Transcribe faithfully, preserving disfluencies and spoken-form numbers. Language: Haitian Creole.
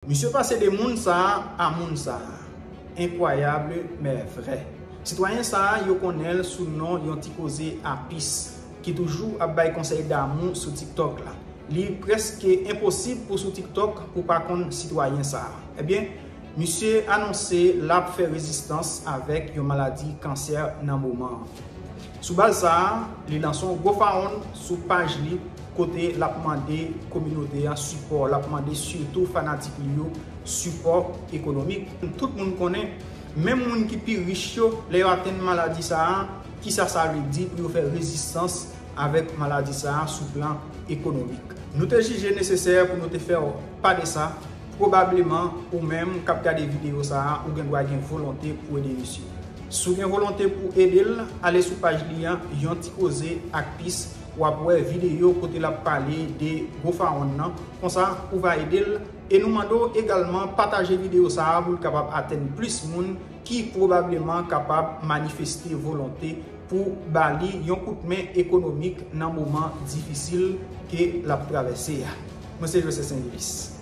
Misye pase de moun sa a a moun sa a. Incroyable, mais vrai. Sitwayen sa a, yo konnen l sou non yon ti koze Apis, ki toujou ap bay konsèy damou sou TikTok la. Li prèske enposib pou sou TikTok pou pa konn sitwayen sa a. Ebyen, misye anonse l ap fè rezistans avèk yon maladi kansè nan moman an. Sou baz sa a, li lanse yon GoFundMe sou paj li kote l ap mande kominote a sipò, l ap mande sitou fanatik li yo sipò ekonomik. Tout moun konnen, menm moun ki pi rich yo, lè yo atenn maladi sa a, kisa sa vle di pou yo fè rezistans avèk maladi sa a sou plan ekonomik. Nou te jije nesesè pou nou te fè w pale sa. Pwobableman, ou menm k ap gade videyo sa a, ou gen dwa gen volonte pou ede misye. Si w gen volonte pou ede l, ale sou paj li an, Yon Ti Koze ak Pis, w ap wè videyo kote l ap pale de GoFundMe nan. Konsa, ou va ede l. E nou mande w egalman pataje videyo sa a pou l kapab atenn plis moun ki pwobableman kapab manifeste volonte pou ba li yon kout men ekonomik nan moman difisil ke l ap travèse a. Mwen se Joseph Saint-Louis.